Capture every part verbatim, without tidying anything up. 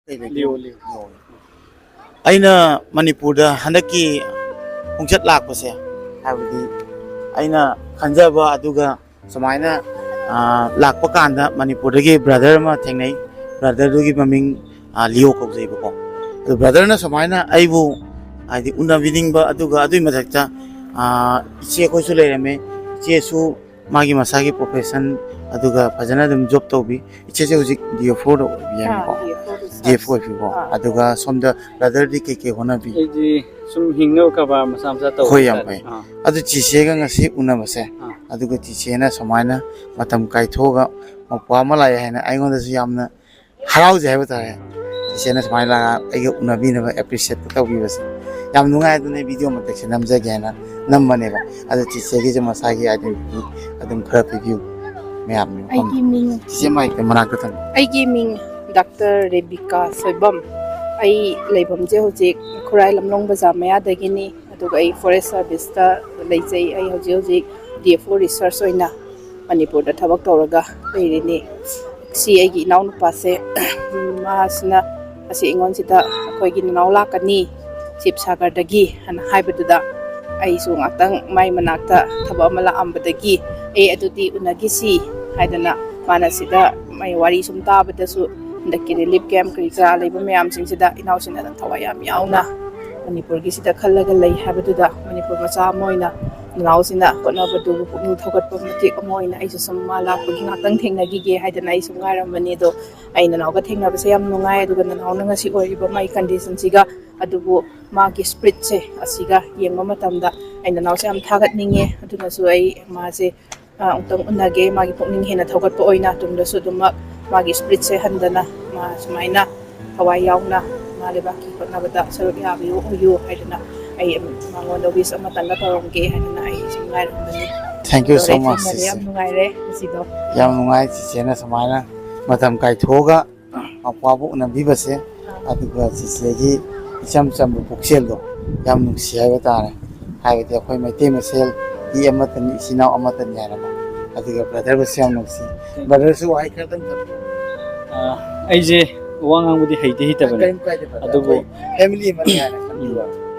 ꯀꯩ ꯂꯩꯒꯦ? ꯂꯤꯌꯣ, ꯂꯤꯌꯣ꯫ ꯑꯩꯅ ꯃꯅꯤꯄꯨꯔꯗ ꯍꯟꯗꯛꯀꯤ ꯈꯣꯡꯆꯠ ꯂꯥꯛꯄꯁꯦ, ꯍꯥꯏꯕꯗꯤ ꯑꯩꯅ ꯈꯟꯖꯕ ꯑꯗꯨꯒ ꯁꯨꯃꯥꯏꯅ, ꯑꯥ, ꯂꯥꯛꯄ ꯀꯥꯟꯗ ꯃꯅꯤꯄꯨꯔꯗꯒꯤ ꯕ꯭ꯔꯗꯔ ꯑꯃ ꯊꯦꯡꯅꯩ꯫ ꯕ꯭ꯔꯗꯔꯗꯨꯒꯤ ꯃꯃꯤꯡ, ꯑꯥ, ꯂꯤꯌꯣ ꯀꯧꯖꯩꯕꯀꯣ꯫ ꯑꯗꯨ ꯕ꯭ꯔꯗꯔꯅ ꯁꯨꯃꯥꯏꯅ ꯑꯩꯕꯨ, ꯍꯥꯏꯗꯤ, ꯎꯅꯕꯤꯅꯤꯡꯕ, ꯑꯗꯨꯒ ꯑꯗꯨꯒꯤ ꯃꯊꯛꯇ, ꯑꯥ, ꯏꯆꯦ ꯑꯩꯈꯣꯏꯁꯨ ꯂꯩꯔꯝꯃꯦ꯫ ꯏꯆꯦꯁꯨ ꯃꯥꯒꯤ ꯃꯁꯥꯒꯤ ꯄ꯭ꯔꯣꯐꯦꯁꯟ, ꯑꯗꯨꯒ ꯐꯖꯅ ꯑꯗꯨꯝ ꯖꯣꯕ ꯇꯧꯕꯤ꯫ ꯏꯆꯦꯁꯦ ꯍꯧꯖꯤꯛ ꯗꯤ ꯑꯦꯐ ꯑꯣꯗ ꯑꯣꯏꯕ ꯌꯥꯏꯀꯣ? ꯑꯥ, D F O D F O ꯑꯣꯏꯕꯤꯀꯣ꯫ ꯑꯥ꯫ ꯑꯗꯨꯒ ꯁꯣꯝꯗ ꯕ꯭ꯔꯗꯔꯗꯤ ꯀꯩꯀꯩ ꯍꯣꯠꯅꯕꯤ? ꯑꯩꯗꯤ ꯁꯨꯝ ꯍꯤꯡꯅꯕ ꯀꯔꯕꯥꯔ ꯃꯆꯥ ꯃꯆꯥ ꯇꯧꯕ ꯍꯣꯏ, ꯌꯥꯝ ꯍꯥꯏꯇꯥꯔꯦ꯫ ꯐꯩ꯫ ꯑꯥ꯫ ꯑꯗꯨ ꯆꯤꯆꯦꯒ ꯉꯁꯤ ꯎꯅꯕꯁꯦ, ꯑꯥ꯫ ꯑꯗꯨꯒ ꯆꯤꯆꯦꯅ ꯁꯨꯃꯥꯏꯅ ꯃꯇꯝ ꯀꯥꯏꯊꯣꯛꯑꯒ ꯃꯧꯄ꯭ꯋꯥ ꯑꯃ ꯂꯥꯛꯑꯦ ꯍꯥꯏꯅ ꯑꯩꯉꯣꯟꯗꯁꯨ ꯌꯥꯝꯅ ꯍꯔꯥꯎꯖꯩ ꯍꯥꯏꯕ ꯇꯥꯔꯦ꯫ ꯆꯤꯆꯦꯅ ꯁꯨꯃꯥꯏꯅ ꯂꯥꯛꯑꯒ ꯑꯩꯒ ꯎꯅꯕꯤꯅꯕ ꯑꯦꯄ꯭ꯔꯤꯁꯤꯌꯦꯠ ꯇꯧꯕꯤꯕꯁꯦ ꯌꯥꯝ ꯅꯨꯡꯉꯥꯏ꯫ ꯑꯗꯨꯅ ꯚꯤꯗꯤꯑꯣ ꯃꯇꯦꯛꯁꯦ ꯅꯝꯖꯒꯦ ꯍꯥꯏꯅ ꯅꯝꯕꯅꯦꯕ꯫ ꯑꯗꯣ ꯆꯤꯆꯦꯒꯤꯁꯨ ꯃꯁꯥꯒꯤ ꯑꯥꯏꯗꯦꯟꯇꯤꯇꯤ ꯑꯗꯨꯝ ꯈꯔ ꯄꯤꯕꯤꯌꯨ ꯃꯌꯥꯝ ꯃꯐꯝ꯫ ꯑꯩꯒꯤ ꯃꯤꯡ ꯆꯤꯆꯦ ꯃꯥꯏꯛꯇ ꯃꯅꯥꯛꯇ ꯊꯝꯕꯤꯌꯨ꯫ ꯑꯩꯒꯤ ꯃꯤꯡ ꯗꯥꯛꯇꯔ ꯔꯦꯕꯤꯀꯥ ꯁꯣꯏꯕꯝ꯫ ꯑꯩ ꯂꯩꯐꯝꯁꯦ ꯍꯧꯖꯤꯛ ꯈꯨꯔꯥꯏ ꯂꯝꯂꯣꯡ ꯕꯖꯥꯔ ꯃꯌꯥꯗꯒꯤꯅꯤ꯫ ꯑꯗꯨꯒ ꯑꯩ ꯐꯣꯔꯦꯁ ꯁꯥꯔꯚꯤꯁꯇ ꯂꯩꯖꯩ꯫ ꯑꯩ ꯍꯧꯖꯤꯛ ꯍꯧꯖꯤꯛ ꯗꯤ ꯑꯦꯐ ꯑꯣ ꯔꯤꯁꯔꯁ ꯑꯣꯏꯅ ꯃꯅꯤꯄꯨꯔꯗ ꯊꯕꯛ ꯇꯧꯔꯒ ꯂꯩꯔꯤꯅꯤ꯫ ꯁꯤ ꯑꯩꯒꯤ ꯏꯅꯥꯎꯅꯨꯄꯥꯁꯦ, ꯃꯥꯁꯤꯅ ꯑꯁꯤ ꯑꯩꯉꯣꯟꯁꯤꯗ ꯑꯩꯈꯣꯏꯒꯤ ꯅꯅꯥꯎ ꯂꯥꯛꯀꯅꯤ ꯁꯤꯕꯁꯥꯒꯔꯗꯒꯤ ꯍꯥꯏꯅ ꯍꯥꯏꯕꯗꯨꯗ, ꯑꯩꯁꯨ ꯉꯥꯛꯇꯪ ꯃꯥꯏ ꯃꯅꯥꯛꯇ ꯊꯕꯛ ꯑꯃ ꯂꯥꯛꯑꯝꯕꯗꯒꯤ, "ꯑꯦ, ꯑꯗꯨꯗꯤ ꯎꯅꯈꯤꯁꯤ" ꯍꯥꯏꯗꯅ ꯃꯥꯅ ꯁꯤꯗ ꯃꯥꯏ ꯋꯥꯔꯤ ꯁꯨꯝ ꯇꯥꯕꯗꯁꯨ ꯍꯟꯗꯛꯀꯤ ꯔꯤꯂꯤꯐ ꯀꯦꯝꯞ ꯀꯔꯤ ꯀꯔꯥ ꯂꯩꯕ ꯃꯌꯥꯝꯁꯤꯡꯁꯤꯗ ꯏꯅꯥꯎꯁꯤꯡꯅ ꯑꯗꯨꯝ ꯊꯋꯥꯏ ꯌꯥꯝ ꯌꯥꯎꯅ ꯃꯅꯤꯄꯨꯔꯒꯤꯁꯤꯗ ꯈꯜꯂꯒ ꯂꯩ ꯍꯥꯏꯕꯗꯨꯗ, ꯃꯅꯤꯄꯨꯔ ꯃꯆꯥ ꯑꯃ ꯑꯣꯏꯅ ꯅꯅꯥꯎꯁꯤꯅ ꯍꯣꯠꯅꯕꯗꯨꯕꯨ ꯄꯨꯛꯅꯤꯡ ꯊꯧꯒꯠꯄ ꯃꯇꯦꯛ ꯑꯃ ꯑꯣꯏꯅ ꯑꯩꯁꯨ ꯁꯨꯝ ꯃꯥ ꯂꯥꯛꯄꯒꯤ ꯉꯥꯛꯇꯪ ꯊꯦꯡꯅꯈꯤꯒꯦ ꯍꯥꯏꯗꯅ ꯑꯩ ꯁꯨꯝ ꯉꯥꯏꯔꯝꯕꯅꯤ꯫ ꯑꯗꯣ ꯑꯩ ꯅꯅꯥꯎꯒ ꯊꯦꯡꯅꯕꯁꯦ ꯌꯥꯝ ꯅꯨꯡꯉꯥꯏ꯫ ꯑꯗꯨꯒ ꯅꯅꯥꯎꯅ ꯉꯁꯤ ꯑꯣꯏꯔꯤꯕ ꯃꯥꯒꯤ ꯀꯟꯗꯤꯁꯟꯁꯤꯒ, ꯑꯗꯨꯕꯨ ꯃꯥꯒꯤ ꯁ꯭ꯄꯤꯔꯤꯠꯁꯦ ꯑꯁꯤꯒ ꯌꯦꯡꯕ ꯃꯇꯝꯗ ꯑꯩ ꯅꯅꯥꯎꯁꯦ ꯌꯥꯝ ꯊꯥꯒꯠꯅꯤꯡꯉꯦ꯫ ꯑꯗꯨꯅꯁꯨ ꯑꯩ ꯃꯥꯁꯦ, ꯑ, ꯑꯃꯨꯛꯇꯪ ꯎꯅꯒꯦ, ꯃꯥꯒꯤ ꯄꯨꯛꯅꯤꯡ ꯍꯦꯟꯅ ꯊꯧꯒꯠꯄ ꯑꯣꯏꯅ꯫ ꯇꯨꯡꯗꯁꯨ ꯑꯗꯨꯃꯛ ꯃꯥꯒꯤ ꯁ꯭ꯄꯤꯔꯤꯠꯁꯦ ꯍꯟꯗꯅ ꯃꯥ ꯁꯨꯃꯥꯏꯅ ꯊꯋꯥꯏ ꯌꯥꯎꯅ ꯃꯥ ꯂꯩꯕꯥꯛꯀꯤ ꯍꯣꯠꯅꯕꯗ ꯁꯔꯨꯛ ꯌꯥꯕꯤꯌꯨ ꯑꯣꯏꯌꯨ ꯍꯥꯏꯗꯅ ꯑꯩ ꯃꯉꯣꯟꯗ ꯋꯤꯁ ꯑꯃꯇꯪꯒ ꯇꯧꯔꯝꯒꯦ ꯍꯥꯏꯗꯅ ꯑꯩ ꯁꯨꯝ ꯉꯥꯏꯔꯝꯕꯅꯤ꯫ Thank you so ꯇꯧꯔꯦ, much, ꯊꯦꯡꯅꯔꯦ, ꯁꯤꯁꯦ꯫ ꯌꯥꯝ ꯅꯨꯡꯉꯥꯏꯔꯦ ꯉꯁꯤꯗꯣ꯫ ꯌꯥꯝ ꯅꯨꯡꯉꯥꯏ ꯆꯤꯆꯦꯅ ꯁꯨꯃꯥꯏꯅ ꯃꯇꯝ ꯀꯥꯏꯊꯣꯛꯑꯒ ꯃꯄꯥꯕꯨ ꯎꯅꯕꯤꯕꯁꯦ, ꯑꯗꯨꯒ ꯆꯤꯆꯦꯒꯤ ꯏꯆꯝ ꯆꯝꯕ ꯄꯨꯛꯆꯦꯜꯗꯣ ꯌꯥꯝ ꯅꯨꯡꯁꯤ ꯍꯥꯏꯕ ꯇꯥꯔꯦ꯫ ꯍꯥꯏꯕꯗꯤ ꯑꯩꯈꯣꯏ ꯃꯩꯇꯩ ꯃꯁꯦꯜ ꯏ ꯑꯃꯠꯇꯅꯤ, ꯏꯆꯤꯟ ꯏꯅꯥꯎ ꯑꯃꯠꯇꯅꯤ ꯍꯥꯏꯅꯀꯣ꯫ ꯑꯗꯨꯒ ꯕ꯭ꯔꯗꯔꯕꯨꯁꯨ ꯌꯥꯝ ꯅꯨꯡꯁꯤ꯫ ꯕ꯭ꯔꯗꯔꯁꯨ ꯋꯥꯍꯩ ꯈꯔꯗꯪ ꯊꯝꯕꯤꯌꯨ꯫ ꯑ, ꯑꯩꯁꯦ ꯋꯥ ꯉꯥꯡꯕꯗꯤ ꯍꯩꯗꯤ ꯍꯩꯇꯕꯅꯦ꯫ ꯀꯔꯤꯝ ꯀꯥꯏꯗꯦ, brother꯫ ꯑꯗꯨꯕꯨ ꯑꯩꯈꯣꯏ family ꯑꯃꯅꯤ ꯍꯥꯏꯅ ꯈꯟꯕꯤꯌꯣ꯫ ꯎꯝ꯫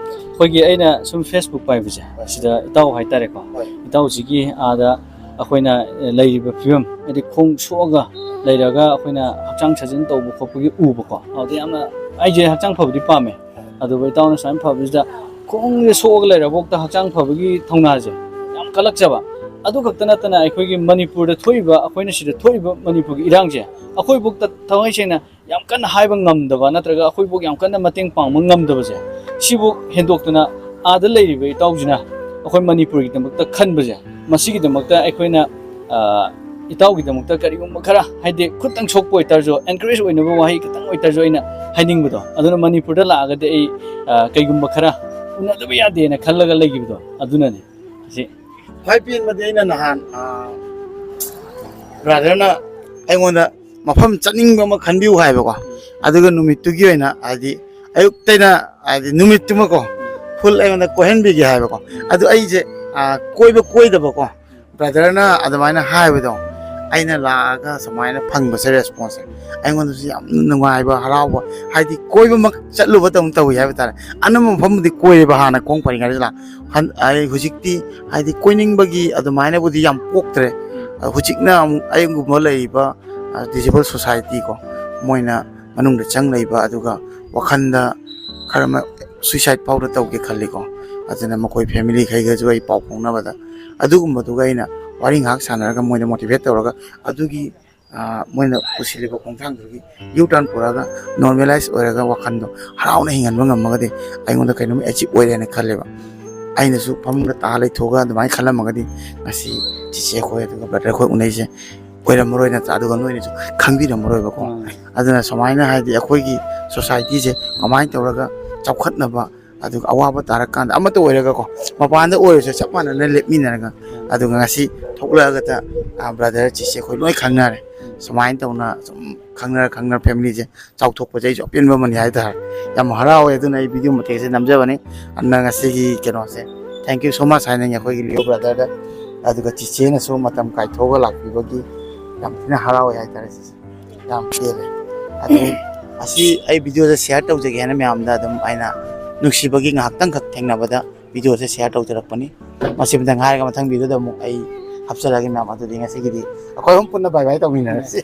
ꯑꯩꯈꯣꯏꯒꯤ, ꯑꯩꯅ ꯁꯨꯝ Facebook ꯄꯥꯏꯕꯁꯦ, ꯍꯣꯏ꯫ ꯁꯤꯗ ꯏꯇꯥꯎ ꯍꯥꯏꯇꯥꯔꯦꯀꯣ꯫ ꯍꯣꯏ꯫ ꯏꯇꯥꯎꯁꯤꯒꯤ ꯑꯥꯗ ꯑꯩꯈꯣꯏꯅ, ꯑꯦ, ꯂꯩꯔꯤꯕ ꯐꯤꯕꯝ, ꯍꯥꯏꯗꯤ ꯈꯣꯡ ꯁꯣꯛꯑꯒ ꯂꯩꯔꯒ ꯑꯩꯈꯣꯏꯅ ꯍꯛꯆꯥꯡ ꯁꯥꯖꯦꯜ ꯇꯧꯕ ꯈꯣꯠꯄꯒꯤ ꯎꯕꯀꯣ꯫ ꯑꯗꯨꯗ ꯌꯥꯝꯅ, ꯑꯩꯁꯦ ꯍꯛꯆꯥꯡ ꯐꯕꯗꯤ ꯄꯥꯝꯃꯦ꯫ ꯑꯗꯨꯕꯨ ꯏꯇꯥꯎꯅ ꯁꯨꯃꯥꯏꯅ ꯐꯕꯁꯤꯗ ꯈꯣꯡꯁꯦ ꯁꯣꯛꯑꯒ ꯂꯩꯔꯐꯥꯎꯗ ꯍꯛꯆꯥꯡ ꯐꯕꯒꯤ ꯊꯧꯅꯥꯁꯦ ꯌꯥꯝ ꯀꯜꯂꯛꯆꯕ꯫ ꯑꯗꯨ ꯈꯛꯇ ꯅꯠꯇꯅ ꯑꯩꯈꯣꯏꯒꯤ ꯃꯅꯤꯄꯨꯔꯗ ꯊꯣꯛꯏꯕ, ꯑꯩꯈꯣꯏꯅ ꯁꯤꯗ ꯊꯣꯛꯏꯕ ꯃꯅꯤꯄꯨꯔꯒꯤ ꯏꯔꯥꯡꯁꯦ ꯑꯩꯈꯣꯏꯐꯥꯎꯗ ꯊꯃꯣꯏ ꯁꯦꯡꯅ ꯌꯥꯝ ꯀꯟꯅ ꯍꯥꯏꯕ ꯉꯝꯗꯕ ꯅꯠꯇ꯭ꯔꯒ ꯑꯩꯈꯣꯏꯕꯨ ꯌꯥꯝ ꯀꯟꯅ ꯃꯇꯦꯡ ꯄꯥꯡꯕ ꯉꯝꯗꯕꯁꯦ, ꯁꯤꯕꯨ ꯍꯦꯟꯗꯣꯛꯇꯅ ꯑꯥꯗ ꯂꯩꯔꯤꯕ ꯏꯇꯥꯎꯁꯤꯅ ꯑꯩꯈꯣꯏ ꯃꯅꯤꯄꯨꯔꯒꯤꯗꯃꯛꯇ ꯈꯟꯕꯁꯦ, ꯃꯁꯤꯒꯤꯗꯃꯛꯇ ꯑꯩꯈꯣꯏꯅ, ꯑ, ꯏꯇꯥꯎꯒꯤꯗꯃꯛꯇ ꯀꯔꯤꯒꯨꯝꯕ ꯈꯔ, ꯍꯥꯏꯗꯤ ꯈꯨꯠꯇꯪ ꯁꯣꯛꯄ ꯑꯣꯏꯇꯥꯔꯁꯨ, encourage ꯑꯣꯏꯅꯕ ꯋꯥꯍꯩ ꯈꯤꯇꯪ ꯑꯣꯏꯇꯥꯔꯁꯨ ꯑꯩꯅ ꯍꯥꯏꯅꯤꯡꯕꯗꯣ, ꯑꯗꯨꯅ ꯃꯅꯤꯄꯨꯔꯗ ꯂꯥꯛꯑꯒꯗꯤ ꯑꯩ, ꯑ, ꯀꯩꯒꯨꯝꯕ ꯈꯔ ꯎꯅꯗꯕ ꯌꯥꯗꯦꯅ ꯈꯜꯂꯒ ꯂꯩꯈꯤꯕꯗꯣ ꯑꯗꯨꯅꯅꯦ꯫ ꯁꯤ ꯈ꯭ꯋꯥꯏ ꯄꯦꯟꯕꯗꯤ ꯑꯩꯅ ꯅꯍꯥꯟ, ꯑ, brotherꯅ ꯑꯩꯉꯣꯟꯗ ꯃꯐꯝ ꯆꯠꯅꯤꯡꯕ ꯑꯃ ꯈꯟꯕꯤꯌꯨ ꯍꯥꯏꯕꯀꯣ꯫ ꯑꯗꯨꯒ ꯅꯨꯃꯤꯠꯇꯨꯒꯤ ꯑꯣꯏꯅ, ꯍꯥꯏꯗꯤ, ꯑꯌꯨꯛꯇꯩꯅ, ꯍꯥꯏꯗꯤ, ꯅꯨꯃꯤꯠꯇꯨꯃꯀꯣ, full ꯑꯩꯉꯣꯟꯗ ꯀꯣꯏꯍꯟꯕꯤꯒꯦ ꯍꯥꯏꯕꯀꯣ꯫ ꯑꯗꯨ ꯑꯩꯁꯦ, ꯑ, ꯀꯣꯏꯕ ꯀꯣꯏꯗꯕꯀꯣ, brotherꯅ ꯑꯗꯨꯃꯥꯏꯅ ꯍꯥꯏꯕꯗꯣ, ꯑꯩꯅ ꯂꯥꯛꯑꯒ ꯁꯨꯃꯥꯏꯅ ꯐꯪꯕꯁꯦ, responseꯁꯦ, ꯑꯩꯉꯣꯟꯗꯁꯨ ꯌꯥꯝ ꯅꯨꯡꯉꯥꯏꯕ, ꯍꯔꯥꯎꯕ, ꯍꯥꯏꯗꯤ, ꯀꯣꯏꯕꯃꯛ ꯆꯠꯂꯨꯕꯗꯧꯅ ꯇꯧꯏ ꯍꯥꯏꯕ ꯇꯥꯔꯦ꯫ ꯑꯅꯝꯕ ꯃꯐꯝꯕꯨꯗꯤ ꯀꯣꯏꯔꯦꯕ ꯍꯥꯟꯅ ꯈꯣꯡ ꯐꯔꯤꯉꯩꯗ ꯂꯥꯛ-, ꯍꯟ-, ꯑꯩ ꯍꯧꯖꯤꯛꯇꯤ, ꯍꯥꯏꯗꯤ, ꯀꯣꯏꯅꯤꯡꯕꯒꯤ ꯑꯗꯨꯃꯥꯏꯅꯕꯨꯗꯤ ꯌꯥꯝ ꯄꯣꯛꯇ꯭ꯔꯦ꯫ ꯎꯝ꯫ ꯑ, ꯍꯧꯖꯤꯛꯅ ꯑꯃꯨꯛ ꯑꯩꯒꯨꯝꯕ ꯂꯩꯔꯤꯕ, ꯑ, disabled society ꯀꯣ, ꯃꯣꯏꯅ ꯃꯅꯨꯡꯗ ꯆꯪ ꯂꯩꯕ, ꯑꯗꯨꯒ ꯋꯥꯈꯜꯗ ꯈꯔ ꯑꯃ suicide ꯐꯥꯎꯗ ꯇꯧꯒꯦ ꯈꯜꯂꯤꯀꯣ꯫ ꯑꯗꯨꯅ ꯃꯈꯣꯏ family ꯈꯩꯒꯁꯨ ꯑꯩ ꯄꯥꯎ ꯐꯥꯎꯅꯕꯗ ꯑꯗꯨꯒꯨꯝꯕꯗꯨꯒ ꯑꯩꯅ ꯋꯥꯔꯤ ꯉꯥꯏꯍꯥꯛ ꯁꯥꯟꯅꯔꯒ ꯃꯣꯏꯗ motivate ꯇꯧꯔꯒ ꯑꯗꯨꯒꯤ, ꯑ, ꯃꯣꯏꯅ ꯄꯨꯁꯤꯜꯂꯤꯕ ꯈꯣꯡꯊꯥꯡꯗꯨꯒꯤ U-turn ꯄꯨꯔꯛꯑꯒ normalize ꯑꯣꯏꯔꯒ ꯋꯥꯈꯜꯗꯣ ꯍꯔꯥꯎꯅ ꯍꯤꯡꯍꯟꯕ ꯉꯝꯃꯒꯗꯤ ꯑꯩꯉꯣꯟꯗ ꯀꯩꯅꯣꯝ achieve ꯑꯣꯏꯔꯦꯅ ꯈꯜꯂꯦꯕ꯫ ꯑꯩꯅꯁꯨ ꯐꯃꯨꯡꯗ ꯇꯥ ꯂꯩꯊꯣꯛꯑꯒ ꯑꯗꯨꯃꯥꯏꯅ ꯈꯜꯂꯝꯃꯒꯗꯤ ꯉꯁꯤ ꯆꯤꯆꯦ ꯑꯩꯈꯣꯏ ꯑꯗꯨꯒ brother ꯑꯩꯈꯣꯏ ꯎꯅꯩꯁꯦ ꯑꯣꯏꯔꯝꯃꯔꯣꯏ ꯅꯠꯇ꯭ꯔꯥ? ꯑꯗꯨꯒ ꯅꯣꯏꯅꯁꯨ ꯈꯪꯕꯤꯔꯝꯃꯔꯣꯏꯕꯀꯣ꯫ ꯎꯝ꯫ ꯑꯗꯨꯅ ꯁꯨꯃꯥꯏꯅ, ꯍꯥꯏꯗꯤ, ꯑꯩꯈꯣꯏꯒꯤ societyꯁꯦ ꯀꯃꯥꯏꯅ ꯇꯧꯔꯒ ꯆꯥꯎꯈꯠꯅꯕ, ꯑꯗꯨꯒ ꯑꯋꯥꯕ ꯇꯥꯔꯀꯥꯟꯗ ꯑꯃꯠꯇ ꯑꯣꯏꯔꯒꯀꯣ, ꯃꯄꯥꯟꯗ ꯑꯣꯏꯔꯁꯨ ꯆꯞ ꯃꯥꯟꯅꯅ ꯂꯦꯞꯃꯤꯟꯅꯔꯒ, ꯎꯝ꯫ ꯑꯗꯨꯒ ꯉꯁꯤ ꯊꯣꯛꯂꯛꯑꯒꯗ, ꯑ, brother ꯆꯤꯆꯦ ꯑꯩꯈꯣꯏ ꯂꯣꯏ ꯈꯪꯅꯔꯦ꯫ ꯎꯝ꯫ ꯁꯨꯃꯥꯏꯅ ꯇꯧꯅ ꯁꯨꯝ ꯈꯪꯅꯔ ꯈꯪꯅꯔ familyꯁꯦ ꯆꯥꯎꯊꯣꯛꯄꯁꯦ ꯑꯩꯁꯨ ꯑꯄꯦꯟꯕ ꯑꯃꯅꯤ ꯍꯥꯏꯇꯥꯔꯦ꯫ ꯌꯥꯝ ꯍꯔꯥꯎꯋꯦ꯫ ꯑꯗꯨꯅ ꯑꯩ video ꯃꯇꯦꯛꯁꯦ ꯅꯝꯖꯕꯅꯤ꯫ ꯑꯗꯨꯅ ꯉꯁꯤꯒꯤ ꯀꯩꯅꯣꯁꯦ, thank you so much ꯍꯥꯏꯅꯤꯡꯉꯤ ꯑꯩꯈꯣꯏꯒꯤ Leo brotherꯗ꯫ ꯑꯗꯨꯒ ꯆꯤꯆꯦꯅꯁꯨ ꯃꯇꯝ ꯀꯥꯏꯊꯣꯛꯑꯒ ꯂꯥꯛꯄꯤꯕꯒꯤ ꯌꯥꯝ ꯊꯤꯅ ꯍꯔꯥꯎꯋꯦ ꯍꯥꯏꯇꯥꯔꯦ ꯆꯤꯆꯦ꯫ ꯌꯥꯝ ꯄꯦꯜꯂꯦ꯫ ꯑꯗꯨ ꯑꯁꯤ ꯑꯩ ꯚꯤꯗꯤꯑꯣꯗ ꯁꯤꯌꯥꯔ ꯇꯧꯖꯒꯦ ꯍꯥꯏꯅ ꯃꯌꯥꯝꯗ ꯑꯗꯨꯝ ꯑꯩꯅ ꯅꯨꯡꯁꯤꯕꯒꯤ ꯉꯥꯏꯍꯥꯛꯇꯪꯈꯛ ꯊꯦꯡꯅꯕꯗ ꯚꯤꯗꯤꯑꯣꯁꯦ ꯁꯤꯌꯥꯔ ꯇꯧꯖꯔꯛꯄꯅꯤ꯫ ꯃꯁꯤꯃꯇꯪ ꯍꯥꯏꯔꯒ ꯃꯊꯪ ꯚꯤꯗꯤꯑꯣꯗ ꯑꯃꯨꯛ ꯑꯩ ꯍꯥꯞꯆꯔꯛꯑꯒꯦ ꯃꯌꯥꯝ꯫ ꯑꯗꯨꯗꯤ ꯉꯁꯤꯒꯤꯗꯤ ꯑꯩꯈꯣꯏ ꯑꯍꯨꯝ ꯄꯨꯟꯅ ꯕꯥꯏ ꯕꯥꯏ ꯇꯧꯃꯤꯟꯅꯔꯁꯤ꯫